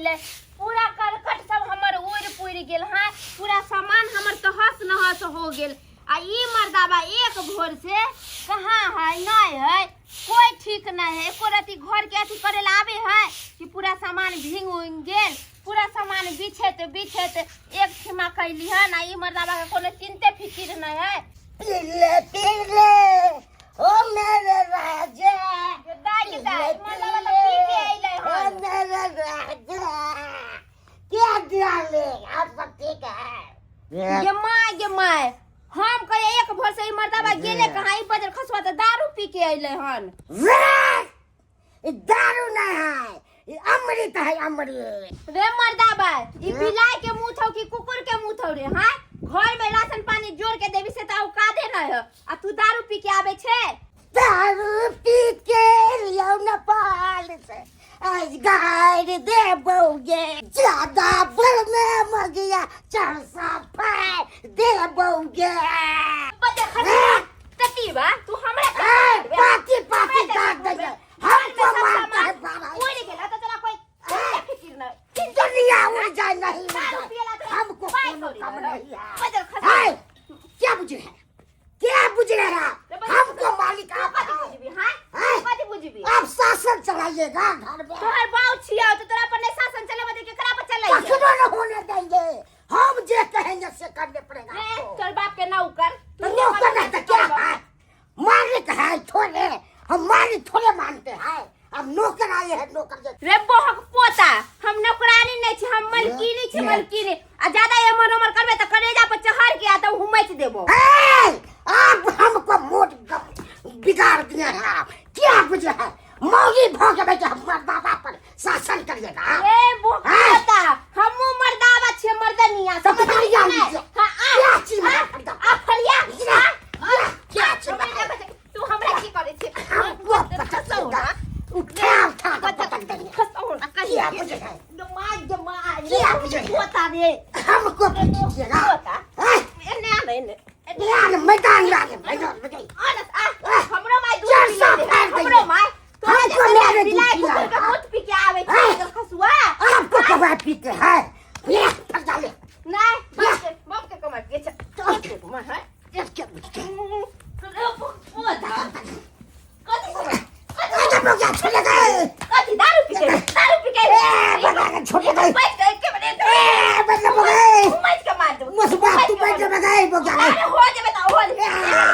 अइलै। पूरा करकट सब हमर उड़ि पुड़ि गेल। हाँ, पूरा सामान हमर तहस नहस हो गेल। आ ई मर्दाबा एक भोर से कहाँ है, नहीं है, कोई ठीक नहीं है। एको रति घर के अथी करे ला आवे है कि पूरा सामान भींग उंग गेल। पूरा सामान बिछेत बिछेत एक ठिमा कैली हन। आ ई मर्दाबा के कोनो चिंते फिकिर नहीं है। पीले पीले ओ मेरे राजा, दाई के दाई, मर्दाबा तो पी के अइलै ओ हन। मेरे राजा, क्या डाले आप सब ठीक है? गे my, गे my, हम कहे एक भर से ई मर्दाबा गेले कहाँ? ई बजर खसुआ तऽ दारू पी के अइलै हन। वाह! ये दारू नहीं है, ये अमृत है, अमृत। रे मर्दाबा, ई बिलाई के मुंह थौ कि कुकुर के मुंह थौ रे? हाँ, घर में राशन पानी जोड़ के देबी से तऽ औकादे नहीं है, आ तू दारू पी के आबे छे। दारू पी के लियो न पाल से आज गाड़ दे बउगे, ज्यादा बल में मगिया चरसा फाड़ दे बउगे। बजर खसुआ ततीबा, तू हमरा ए, पाती पाती गाड़ दे, हमको मारता है बाबा। उड़ गेला तो तोरा कोई चिंता फिकिर नहीं? दुनिया उड़ जाए नहीं उड़ दारू जाए, पियला तोरा हमको पाइ कोनो कौड़ी कम रहल। नहीं है। बजर खसुआ। है, क्या बुझे है, क्या बुझ रहे हैं आप? हमको मालिक आप कथी हैं। बुझबी? हाँ, हैं? कथी बुझबी? आप शासन चलाइएगा घर में? तोहर बाऊ छियौ तो तोरा पर नहीं शासन चलेबे तऽ केकरा पर चलैये? कखनो न होने देंगे, हम जे कहेंगे से करने पड़ेगा रे आपको। तोर बाप के नौकर। तो नौकर नहीं तो क्या है? मालिक है थोड़े, हम मालिक थोड़े मानते हैं, अब नौकर आए हैं, नौकर रे बोहक पोता, हम नौकरानी नहीं छी, हम मलकिनी छी, मलकिनी। आ ज्यादा एमहर ओमहर करबे तऽ करेजा पर चढ़ के आ तब हुमैच देबो। ए, आप हमको मोट बिगाड़ दिए हैं आप। क्या बुझे है, मौगी भोग के बैठे हम मर्दाबा पर शासन करिएगा? रे बोहक हैं? पोता, हमहूँ मर्दाबा छियै, मर्दनिया। तो समझ फरिया नहीं? लीजिए। हाँ, आ, क्या चीज आ, है फरिया? आ, फरिया, आ, आ, क्या चीज हमरा है? देखै छै, तू हमरा की करै छी? हमको पटक खसौ देगा, ना। उठा उठा के पटक देंगे। खसौ ना, कहिया। क्या बुझे है? दिमाग दिमाग क्या बुझे है? पोता रे। हमको पीजिएगा। पोता। हैं? एने आ, एने। यार मैदान में आ, मैदान में। आ ना, आ, हमरो माय दूध चार पी सौ ले, फेंक देंगे। हमरो माय तोरा हमको जैसे मेरे दूध बिलाई पिला कुकुर के है। मूत पी के आवे छै हैं? एकर खसुआ। आपको कबाब पीते हैं ये फटा ले। नहीं, बाप के कमाई के छै। बाप के कमाई है। इसके बुझते रे पोता। कथी कमाई? अरे बगा छोड़े गए। कथी दारू पी के? दारू पी के। ए बगा छोड़े गए। बैठ गए के बने। ए बदला बगाए। उमैच के मार दू। मुझ बाप तू बैठ बगाए बगा। अरे हो जेबे त हो जेबे।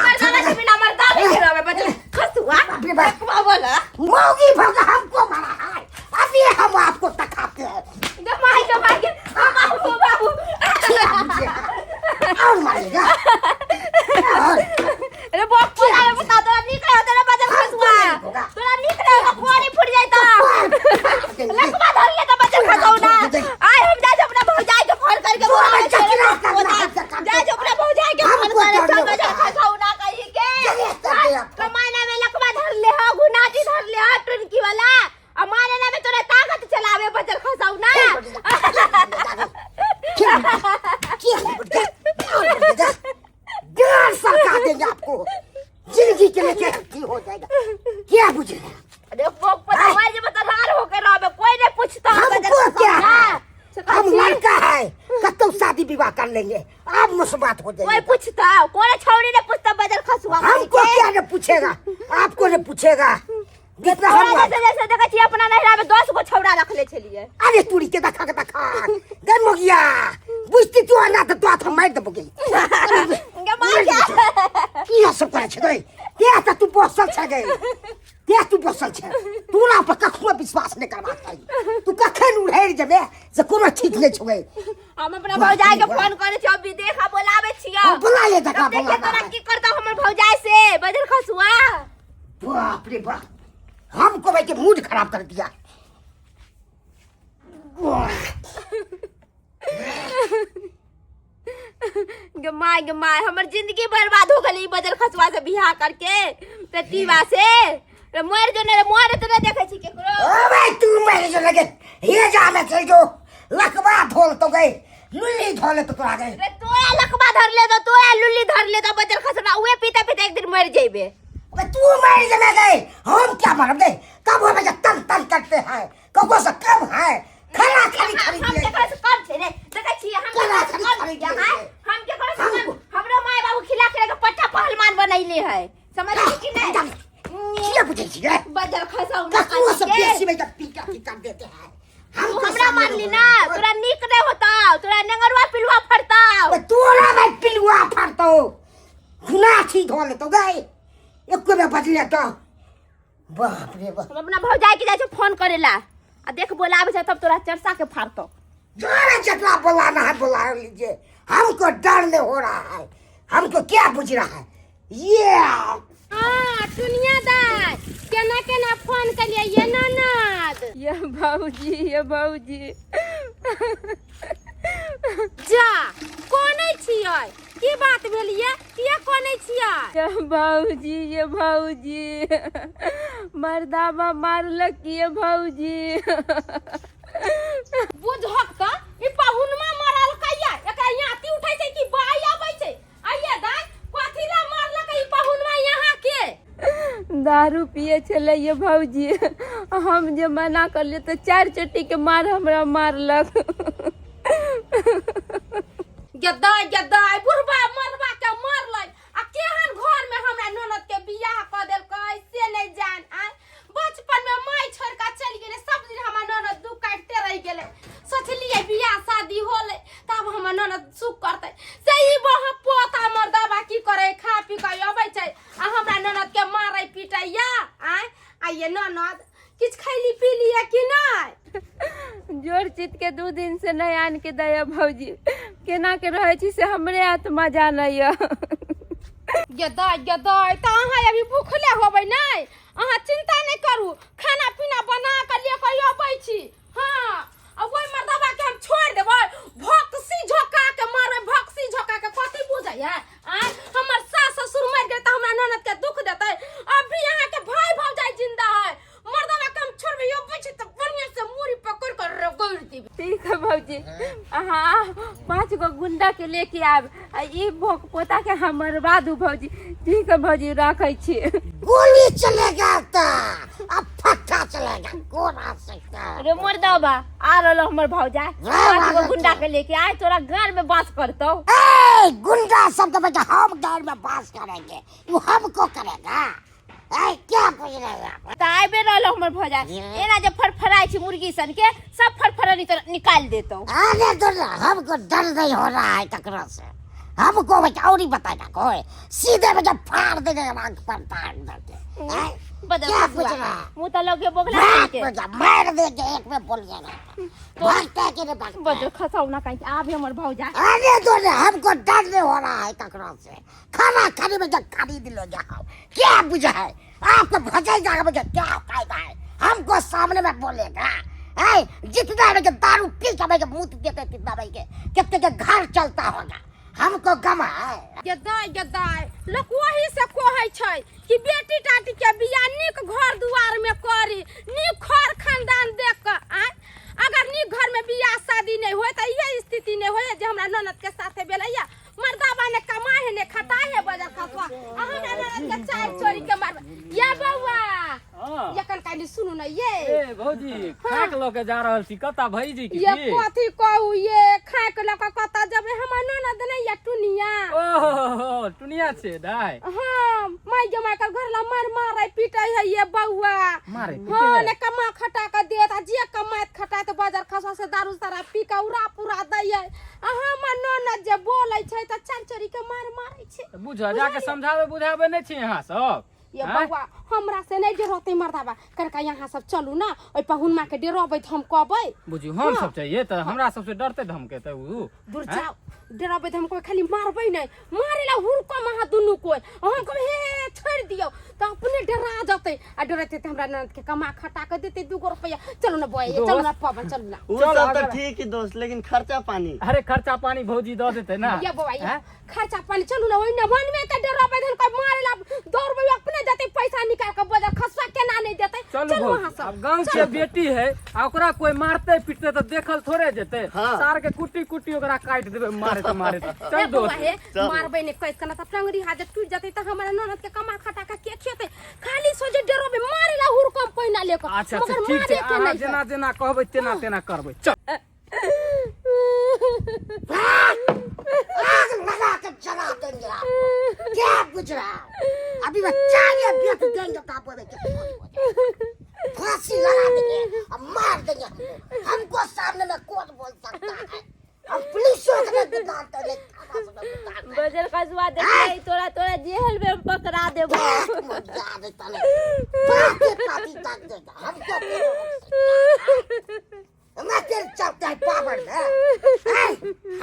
मर्दाना के बिना मर्दाना के रहबे बचल खसुआ। बाप रे बाप। बाप बोला। मौगी भगा हमको मारा है, अभी हम आपको तकाते हैं। जमाई जमाई के बाबू बाबू। क्या बुझे है? और मारेगा और। अरे बाप पोता रे बता, तोरा नीक रहो तोरा बचल खसुआ। होगा। तोरा नीक रहो पानी फूट जाई त। लकवा धर ले त बचल खसौ ना। आय हम जा अपना भौजाई के फोन करके जो बोलावे हमें छै रे चकरा बाप करना पोता। है, चकरा। जा अपना भौजाई के फोन हमको करे डर चल नहीं बचल होता है। खसौ ना कही के। चलिए, कर दे आपको। कमाई ना में लकवा धर ले हो, गुनाजी धर ले हो टुनकी वाला। आ मारे ना में तोरा ताकत चलावे बचल खसौ ना। डेढ़ साल का देंगे आपको, जिंदगी के लेके की हो जाएगा। क्या बुझे? अरे वो पता जे बता रार होके रहबे, कोई नहीं पूछता। हमको क्या है, हम लड़का है, कतो शादी विवाह कर लेंगे, आप मुझसे बात हो कोई जाएगी। पूछता? कोई छौड़ी ने पूछता बजर खसुआ? हमको क्या ने पूछेगा, आपको ने पूछेगा जितना तोरा हम। जैसे जैसे देखै छी अपना नैहरा में 10 गो छौड़ा रखले छलियै। अरे तुरी के देखा के देखा गई मोगिया, बुझती तू ना तो तो हम मार देबो। गई गे मार के। की सब करे छै गई? ते त तू बसल छै गई, ते तू बसल छै, तोरा पर कखनो विश्वास नहि करबाक चाही। तू कखन उड़ेर जेबे से कोनो ठीक नहि छौ गई। हम अपना भौजाई के फोन करे छियै, अभी देखा बोलावे छियै। बोला ले, देखा। तब देखिए बोला। तोरा की करता हमर भौजाई से बजर खसुआ। बाप रे बाप, हमको भाई के मूड खराब कर दिया। गे my, गे my, हमर जिंदगी बर्बाद हो गेल ई बजर खसुआ से बियाह करके प्रतिभा से। रे मर जो ने रे मर त नहीं देखै छी केकरो। ओ भाई, तू मर जो लगे हे जा में चल जो, लकवा धोल तो गई, लुल्ली धोले तो तोरा गई। रे तोरा लकवा धर ले तो तोरा लुल्ली धर ले तो बजर खसुआ, उहे पीते पीते एक दिन मर जेबे। अबे तू मर जमे गई, हम क्या मरब गए? तब हमें तन तन करते हैं, कको से कम है खड़ा। खाली हम खरीद केकरो से कम छै रे देखै छियै हम कला केकरो से खरीद कम खरीद छियै लै हाँ? छै। हम केकरो से कम हमको- हमरो माय बाबू खिला खिला के पट्टा पहलवान बनैले है समझली कि नहीं किया बुझै छियै बजर खसाउ ना ककरो से के। बेसी में जब पीका की कर देते हैं तू हमको हमरा सामने मारली ना बोलो। तोरा नीक नहीं होता तोरा नेंगरुआ पिलुआ फड़ताव तो तोरा मैं पिलुआ फड़तो गुना छी धो लेतो गए एको में बजले तो बाप रे बाप हम अपना भौजाई के जाइ छै फोन करेला आ देख बोलाबै छै तब तोरा चरसा के फाड़तो जोरे जितना बुलाना है बुला लीजिए हमको डर नहीं हो रहा है हमको क्या बुझ रहा है ये हाँ टुनिया दाय केना केना फोन करिए ये ननद ये भौजी ये भौजी जा कोने छियै की बात भेल ये किया कोने छियै ये भौजी ये भौजी मर्दाबा मारलक ये भौजी बुझहक त ई पहुनमा मरल कहिया एकरा याती उठै छै कि बाई आबै छै आइये दाय कथी ला मारलक ई पहुनमा यहाँ के दारू पिए छलै ये भौजी हम जे मना करलियै तऽ चारि चोटी के मार हमरा मारलक गदाय गदाय बुढ़बा मरबा के मारलै आ केहन घर में हमरा ननद के बियाह क देलकै से नहीं जान आय बचपन में माय छोड़ के चलि गेलै सब दिन हमर ननद दुख काटते रहि गेलै सोचलियै बियाह शादी होलै तब हमर ननद सुख करतै से ई बह पोता मर्दाबा की करै खा पी के अबै छै आ हमरा ननद के मारै पीटैया आय आइये ननद किछु खैली पीली कि नहि जोर चित के 2 दिन से नहीं आन के दया भौजी केना के रहै छी से हमरे आत्मा जानैया गदाय गदाय तऽ अहाँ अभी भूखले होबै नहि अहाँ चिंता नहि करू खाना पीना बना कऽ ले कऽ अबै छी हँ आ ओहि मर्दबा के हम छोड़ि देबै भक्सी झोका के मारबै भक्सी झोका के कथी बुझैया आँय हमर सास ससुर मरि गेल तऽ हमरा ननद के दुख देतै अभी अहाँके भाय भौजाइ जिंदा है मर्दबा के हम छोड़बै अबै छी तऽ बढ़िआँ से मूड़ी पकड़ि कऽ रगड़ि देबै ठीक है भौजी अहाँ 5 गो गुंडा के लेके आब आ ई भोक पोता के हम मरवा दू भौजी ठीक है भौजी राखै छी गोली चलेगा तो अब फट्टा चलेगा कौन आ सकता है अरे मर्दबा आ रहलो हमर भौजा वाह, 5 गो वाह, गुंडा के लेके आय तोरा घर में बास करतौ ए गुंडा शब्द में हम घर में बास करेंगे वो हमको करेगा ए क्या पूछ रहे हैं आप? तऽ आबि रहलो हमर भौजा एना जे फड़फड़ाइ छै मुर्गी सन के सब फड़फड़ानी तोरा निकालि देतौ अरे तो हमको डर नहीं हो रहा है ककरो से हमको बच्चा और ही बताएगा कोई सीधे बच्चा फाड़ देगा आंख पर ताड़ देके हैं? बदल क्या फसुआ। पूछ रहा है मुँह तऽ लगे बोगला भाग के बच्चा मार देंगे एक में बोल जाएगा भागता है कि नहीं भागता है? बदल खसौना कहीं आबे हमर भौजा अरे तो हमको डर नहीं हो रहा है ककरो से खाना खाने में जब खाली दिलो जाओ क्या बुझा है आपको भजाई जाएगा मुझे क्या फायदा है हमको सामने में बोलेगा है जितना में दारू पी के मैं मुंह देते तितना भाई के कितने के घर चलता होगा हमको गम है गदाय गदाय लोक वही से कहै छै कि बेटी टाटी के बियाह नीक घर दुआर में करी नीक खर खानदान देख के आय अगर नीक घर में बियाह शादी नहीं होय तऽ इहे स्थिति नहीं होय जे हमरा ननद के साथे भेलैया मर्दाबा ने कमा है ने खटा है बजर खसवा आ हमरा ननद के चार चोरी के मारब या बौआ हाँ। यकन कानी सुनू न ये ए भौजी खाक लऽ के जा रहल छी कता भैजी की ये की? कथी कहू ये खाए के लऽ के कतऽ जेबै हमर ननद नहीं या टुनिया ओहो टुनिया छै दाय हाँ माय जमाय कर घर ला मार मारे पीटे है ये बौआ मारे पीटे हाँ है? ने कमा खटा के देत आ जे कमाइत खटाइत बाजार खसवा से दारू शराब पी के उड़ा पूरा दै है आ हमर ननद जे बोलै छै तऽ चार चोरी के मार मारै छै तऽ बुझ जाके समझाबै बुझाबै नहि छी अहाँ सब ये आँय? बौआ हमरा से नहीं डरते मर्दाबा करका यहाँ सब चलू ना ओहि पहुनमा के डरबै तऽ हम कहबै बुझियौ हम सब चाहिए तऽ हमरा सबसे डरते धमकेतै उ दूर जाओ डराबै तऽ हम कहबै खाली मारबै नहि मारे ला हुलकम अहाँ दुनू कोइ हम कहबै हे हे छोड़ि दियौ तऽ अपने डरा जेतै आ डरेतै तऽ हमरा ननद के कमा खटा कऽ देतै 2 गो रुपैआ चलू ने बौआ ये चलू ने पवन चलू ने वो चल सब तो अगर- ठीक है दोस्त लेकिन खर्चा पानी अरे खर्चा पानी भौजी दऽ देतै ना ये बौआ ये हैं? खर्चा पानी चलू ने ओहि मन में तऽ डराबै धन कोइ मारे ला दौड़बै अपने देतै पैसा निकाल कऽ बजर खसुआ केना नहि देतै चलू चलू भौजी अहाँ सब अब गांव के बेटी है आ ओकरा कोई मारते पीटते तऽ देखल थोड़े जेतै हाँ। सार के कुट्टी कुट्टी ओकरा काटि देबै मारते मारते चल ए बौआ दोस्त हे चल। मारबै ने कैस कना तऽ टंगरी हाजत टूट जेतै तऽ हमरा ननद के कमा खटा के के खेतै खाली सोझे डरोबे मारे ला हुरकम पहिना लेकर अच्छा अच्छा मगर ठीक छै मारे के अहाँ नहीं जेना जेना कहबै तेना तेना करबै चल आग लगा के जला देंगे आपको। क्या बुझ रहा है? अभी बच्चा ये बेच देंगे तो आप बोले कि फांसी लगा देंगे और मार देंगे हमको। हमको सामने में कौन बोल सकता है? हम पुलिसों के नहीं गुदानते, नहीं थाना से नहीं गुदानते। बजर खसुआ देखिए तोरा तोरा जेल में हम पकड़ा देबो। पाती पाती तक देगा हमको। मैं तेरे चलते हैं पावर में हैं?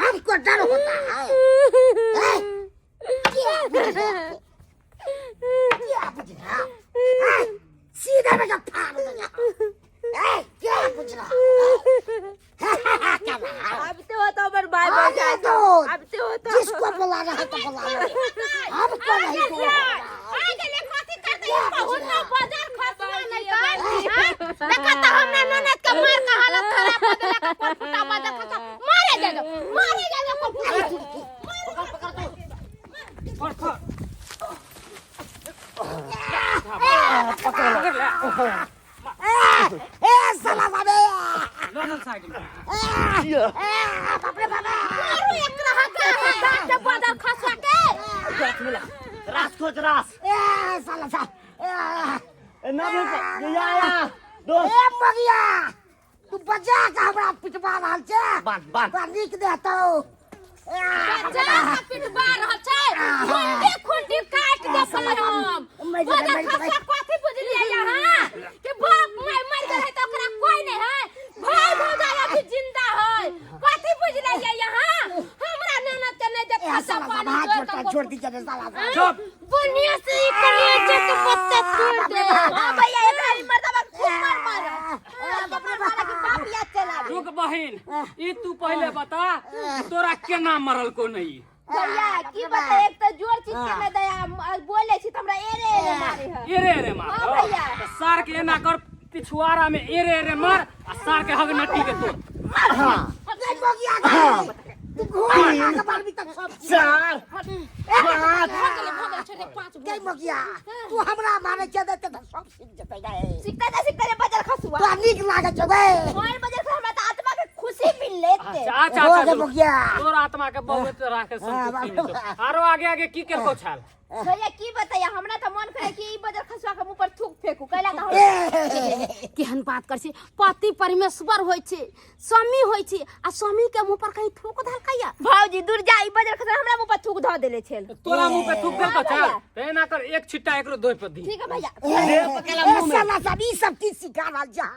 हमको डर होता है हैं? क्या बुझ रहा है? क्या बुझ रहा है? सीधे में फाड़ देगा हैं? क्या बुझ रहा है? क्या रहा है? आबते हो तो हमर भाई आने दो। आबते हो तो जिसको बुलाना है तो बुला लो, हमको नहीं बुलाना। आ गेलै, कथी करतै ई बहुत न बजर खसुआ नहीं त देखा त हमरा ननद के मार के हालत खराब हो देलक। कोन फुटा बजर खसुआ, मारे जा दो, मारे जा दो कोन फुटा। पकड़ ले। ए साला बाबे। लऽ साइकिल। ए बाप रे बाप। मारू एकरा हका हका के बजर खसुआ के। रास खोज रास। ए साला सा ए। ए, ना भेट या या दोस्त। ए मगिया, तू बजा के हमरा पिटवा रहल छे। बांध बांध। बा नीक देतौ। बच्चा के पिटवा रहल छै, खुंडी खुंडी काट दे हम। बजर खसुआ कथी बुझलियै अहाँ कि बाप माय मर गेल है तऽ ओकरा कोई नहीं है, भाई भौजाई अभी जिंदा है? कथी बुझलियै अहाँ? हमरा ननद के नहीं देख ए साला सा पानी हाथ जोड़ छोड़ के छोड़ दीजिए रे साला सा। चुप। बुनिया से ही कलेजे के पत्ते तोड़ दे। हां भैया, एकरा ही मर्दबा खूब मार मार, बाप रे मारा कि बाप याद चला। रुक बहिन, ई तू पहिले बता कि तोरा केना मरल को नहीं? भैया की बता, एक तो जोर चीज के नहीं दया बोले छी त हमरा एरे एरे मारे है। एरे एरे मार? हाँ भैया। तऽ सार के एना कर, पिछुआरा में एरे एरे मार आ सार के हग नट्टी के तोड़। नहीं मगिया, तू घोड़ा खा के मारबी तक सब चीज। 4 5। भऽ गेल, छोड़ दे, पाँच। गई मगिया, तू हमरा मारे के देते त सब सीख जेतै गे। सिखते जा, सिखते जा बजर खसुआ। तोरा नीक लागै छौ गे? मोर बजर से हमरा त आत्मा के खुशी मिलले। अच्छा अच्छा। हो अच्छा गे चलू। मगिया। तोर आत्मा के बहुत राखे संतुष्टि मिलतौ। आरो आगे आगे की केलको छाल? भैया की बताइए, हमरा त मन करे कि ई बजर खसुआ के मुंह पर थूक फेकू कैला त हम ए केहन बात कर छी? पति परमेश्वर होइ छै, स्वामी होइ छै, आ स्वामी के मुंह पर कहीं थूक धलकैया? भौजी दूर जा, ई बजर खसुआ हमरा मुंह पर थूक धऽ देले छेल। तोरा मुंह पे थूक देलको हाँ छाल? भैया। तऽ एना कर, एक छिट्टा एकरो दोहि पर दी। ठीक है भैया। ए साला सब ई सब की सिखा रहल जा?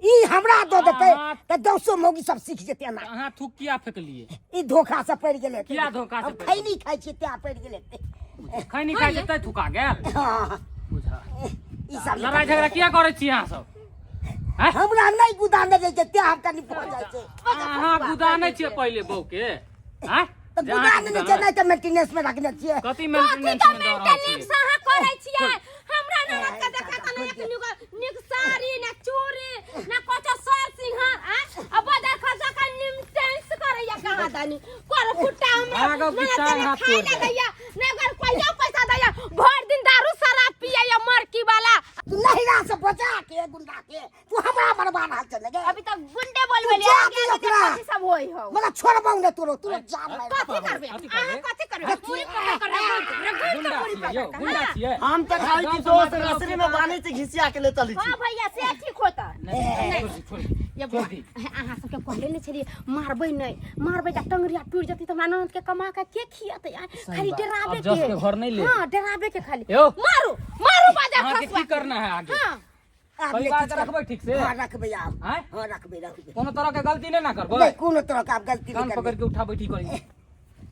ई हमरा दऽ देतै हाँ। तऽ दसो मौगी सब सीख जेतै ना। अहाँ थूक किया फेकलिए? ई धोखा से पड़ि गेलै। किया धोखा से हम पड़ि? खैनी खाइ छियै तें पड़ि गेलै। खैनी खाइ छै तैं थुका गेल? हाँ। बुझा। ई सब लड़ाई झगड़ा किया करै छी अहाँ सब हैं? हमरा नहि गुदाने दै छै तें हम कनि भऽ जाइ छै। अहाँ गुदानै छियै पहिले बहू के हैं? तऽ जे अहाँके गुदाने नहि छै। गुदानै। नहि तऽ मेंटेनेंस मे रखने छियै। कथी कथी मेंटेनेंस का में दऽ रहल मेंटेनेंस छियै? अहाँ करै छियै? हमरा ननद के देखा त नहीं एक नीक नीक साड़ी ना चूड़ी ना कुछ सर सिंहार आ आ बदर खसा का निमटेंस करैया। कहाँ दानी कर फुटा हमरा भागो कि ननद के टांग ने हाथ खाइ तोड़ ला देब। दैया ने ओकर कोइयो पैसा दैया, भर दिन दारू शराब पियैया मरकी वाला। तू नहिरा से बचा के गुंडा के तू हमरा मरवा रहल छले गे। अभी तक गुंडे बोलबे तू जा आगे तू आगे ओकरा। कथी सब होई हो। मतलब छोड़बौ ने तोरो, तू जान मारि। कथी करबे? कथी अहाँ करबै? कथी करबे? पूरी पकड़ कर रगड़ गुंडा के पूरी छियै यौ, पकड़ गुंडा छियै। हम तऽ खाइ छी दोस्त, रसरी में बान्है छी, घिसिया के ले चलै छी। हां भैया, से ठीक होता। नहीं, छोड़ दी, छोड़ दी। ये छोड़ दी। अहाँ सबके कहले नहि छलियै मारबै नहि, मारबै तऽ टंगरिया टूटि जेतै तऽ हमरा ननद के कमा के के खियतै? आँय, खाली बात। डराबे अब जस के घर नहि ले। हाँ, डराबे के खाली। यौ। मारू मारू बाजा अहाँके खसुआ। की करना है आगे? हाँ। आब परिवार नहि के किछु। रखबै ठीक से? हाँ रखबै आब। आँय? हाँ रखबै रखबै। कोनो तरह के गलती नहि ना करबै? नहि, कोनो तरह के आब गलती कान नहि पकड़ करबै। के उठा बैठी करी।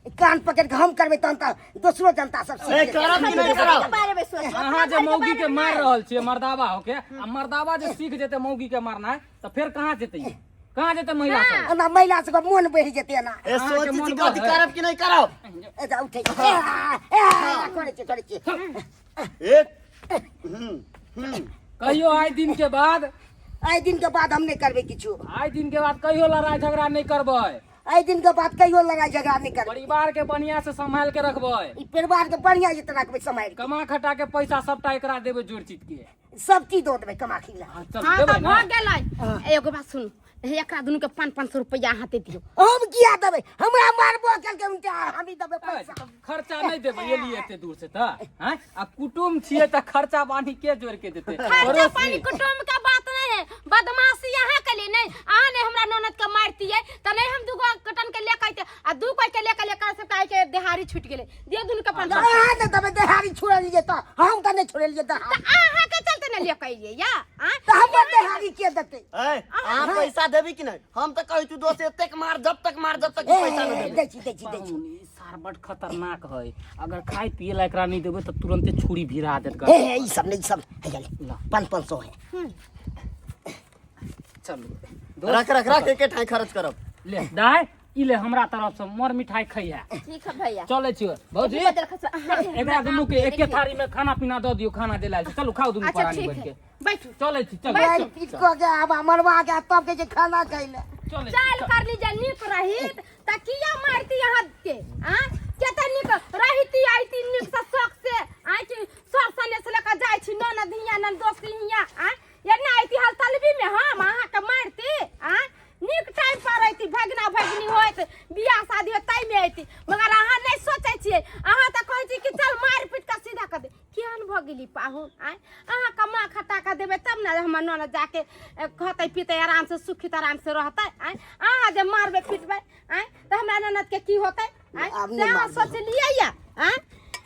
कान पकड़ के हम करबै तहन तऽ दोसरो जनता सब सीख ए जेतै। करब कि नहि करब? के बारे में सोचो। अहाँ जे मौगी के मार रहल छियै मर्दावा होके, आ मर्दावा जे सीख जेतै मौगी के मारनाइ तऽ फेर कहाँ जेतै? कहाँ जेतै महिला सब? एना महिला सबके मोन बढ़ि जेतै एना। ए अहाँके सोचै मोन छी कथी बढ़ै। करब कि नहि करब? ए जा उठै छी। ए, ए, करै छी करै छी। एक हम्म हम्म कहियो आइ दिन के बाद, आइ दिन के बाद हम नहि करबै किछु। आइ दिन के बाद कहियो लड़ाई झगड़ा नहि करबै। आइ दिन के बाद कहियो लड़ाई झगड़ा नहि करबै। परिवार के बढ़िया से संभाल के रखबै। ई परिवार के बढ़िया जेतै रखबै सम्हारि के। कमा खटा के पैसा सबटा एकरा देबै जोड़ चित के। सब चीज दऽ देबै कमा खिला। हाँ, चल हाँ देबै तऽ ना। भऽ गेलै। एगो बात सुनू, हे एकरा दुनू के 500-500 रुपया अहाँ दे दियौ। हम किया देबै? हमरा मारबो केलकै उनटा, हम ही देबै पैसा। खर्चा नहि देबै, एलियै एते दूर से तऽ हैं? आ कुटुम छियै तऽ खर्चा पानी के जोड़ के देतै? खर्चा पड़ोसी। पानी कुटुम्ब के बात नहीं है, बदमाशी यहाँ के लिए नहीं। अहाँ नहीं हमरा ननद के मारतियै तऽ नहीं हम दूगो कटन के लेके अइते, आ दू कोई के लेके लेके सब काहे के देहारी छूट गेलै। दियौ दुनू के 500। अहाँ तऽ देबै देहारी छोड़लियै तऽ, हम तऽ नहि छोड़लियै देहारी। तऽ अहाँ के चलते ने लेके अइलियै या आँय? तऽ हमर देहारी के देतै? ए, अहाँ पैसा देबी कि नहीं? हम तऽ कहै छी दोस्त, एतेक मार जब तक मार जब तक ए, पैसा नहीं देबी। दै छी दै छी दै छी। पाहुन, ई सार बड खतरनाक है, अगर खाय पिए ला एकरा नहीं देबै तऽ तुरंते छुरी भिरा देत। हे हे, ई सब नहीं, ई सब है जाले 500-500 है। चलू। रख रख रख, एके ठाई खर्च करब। ले दाय, ई ले हमरा तरफ से मर मिठाई खैया। ठीक है भैया। चलै छियो भौजी। बदल खसा। एकरा दुनू के एके थारी में खाना पीना दऽ दियौ, खाना देला छै। चलू खाउ दुनू अच्छा प्राणी ठीक बैठ है के। बैठू। चलै छी, चलू। मारि पीट कऽ के आब मरवा के तब के जे खाना खैले। चलै छी, चाल चल। कर लीजिए नीक रहित त किया मारती यहाँ के? आ केते नीक रहिती आइती नीक से शौक से आइ कि सर सने से लेकर जाइ छी ननद हिया नन दोस्ती हिया आ एना आइती हाल तलबी में हम अहाँ के मारती। आ नीक टाइम पर अइती, भगना भगनी होइत बियाह शादी होइत ताहि में अइती, मगर अहाँ नहीं सोचै छियै। अहाँ तऽ कहै छी कि चल मारि पीट कऽ सीधा कर दे। केहन भऽ गेली पाहुन? आँय, अहाँ कमा खटा कऽ देबै तब ने हमर ननद जाके खतै पीतै आराम से सुखित आराम से रहतै। आँय, अहाँ जे मारबै पीटबै आँय तऽ हमरा ननद के की होतै? आँय, आब से नहि अहाँ मारबै। सोचलियै या? आँय,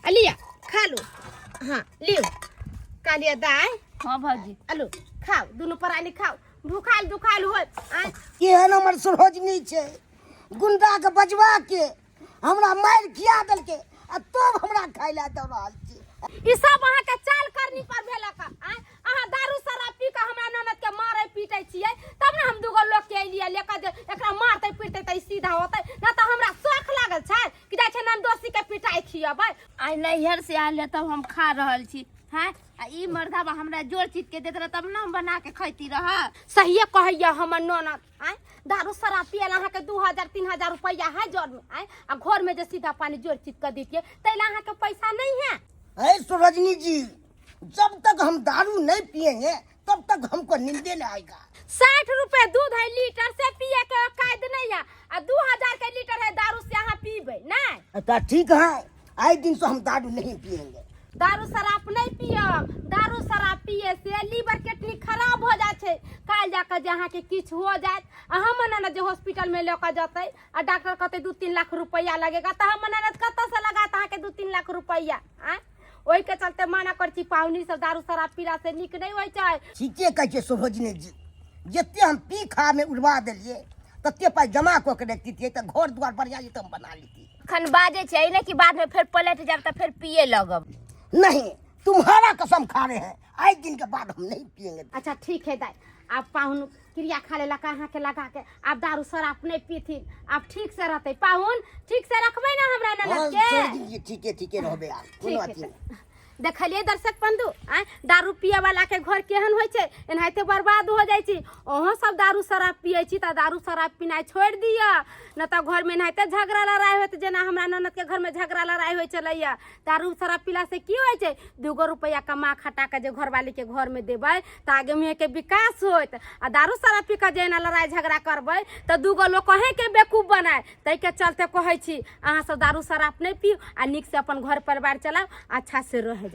आ लिअ खा लू। हाँ लिउ, कहलियै दाइ। हाँ भौजी। आलू खाउ, दुनू प्राणी खाउ, भूखायल दुखायल होत। आँय, केहन हमर सरोजनी छै, गुंडा के बजवा के हमरा मारि खिया देलकै आ तब हमरा खाय लए दऽ रहल छी। ई सब अहाँ के चाल करनी पर भेलक। आँय, अहाँ दारू शराब पी के हमरा ननद के मारे पीटे छियै तब ने हम दूगो लोग के अइलियै लेके जे एकरा मारतै पीटतै तऽ ई सीधा होतै, ना तऽ हमरा शौख लागल छै कि जाइ छै ननदोसी के पिटाइ खियबै। आइ नैहर से आयल है तब हम खा रहल छी। हैं, आ ई मर्दाबा हमरा जोर चीज के देत रह तब ने हम बना के खैती रह। सहिए कहैया हमर ननद। आँय, दारू शराब पियल अहाँके 2000-3000 रुपैआ है जर में। आँय, आ घर में जे सीधा पानी जोर चीज के दितियै ताहि ला अहाँके पैसा नहीं है। अरे सरोजनी जी, जब तक हम दारू नहीं पिएंगे तब तक हमको नींदे नहीं आएगा। 60 रुपए दूध है लीटर से पिए के औकात नहीं है, आ 2000 के लीटर है दारू से अहाँ पीबै नहीं। तो ठीक है, आए दिन से हम दारू नहीं पिएंगे। दारू शराब नहीं पियब। दारू शराब पिए से लीवर किडनी खराब हो जाइ छै। काल्हि जाके जे अहाँके किछु हो जायत आ हमर ननद जे हॉस्पिटल में लऽ कऽ जेतै आ डॉक्टर कहतै 2-3 लाख रुपैआ लगेगा तऽ हमर ननद कतऽसँ लगात अहाँके 2-3 लाख रुपैआ? आँय, ओहिके चलते मना करै छी पाहुनी सब, दारू शराब पीला से नीक नहि होइ छै। ठीके कहै छियै सरोजनी जी, जते हम पी खा में उड़वा देलियै तते पाइ जमा कऽ के रखतियै तऽ घर दुआर बढ़िआँ जे हम बना लेतियै। अखन बाजै छै ने कि बाद में फेर पलट जायब तऽ फेर पिए लगब। नहीं, तुम्हारा कसम खा रहे हैं, आज दिन के बाद हम नहीं पिएंगे। अच्छा ठीक है दाई, आब पाहुन क्रिया खा लेलक अहाँके लगा के, आब दारू शराब नहीं पीथिन, आब ठीक से रहतै पाहुन। ठीक से रखबै ने हमरा ननद के? सरोजनी जी ठीके ठीके रहबै, आब कोनो ठीक है अथी नहीं। देखलियै दर्शक बंधु, आँय, दारू पिए वाला के घर केहन होइ छै, एनाहिते बर्बाद हो जाइ छै। अहूँ सब दारू शराब पिए छी तऽ दारू शराब पिनाइ छोड़ि दिअ, न तऽ घरमे एनाहिते झगड़ा लड़ाइ होत जेना हमरा ननद के घरमे झगड़ा लड़ाइ होइ छलैया। दारू शराब पीला से की होइ छै, दूगो रुपैआ कमा खटा के जे घरवाली के घरमे देबै तऽ आगे मुँहे के विकास होत, आ दारू शराब पी कऽ जे एना लड़ाइ झगड़ा करबै तऽ दूगो लोक अहींके बेवकूफ बनाय। ताहिके चलते कहै छी अहाँ सब दारू शराब नहीं पीऊ आ नीक से अपन घर परिवार चलाऊ, अच्छा से रह जाए।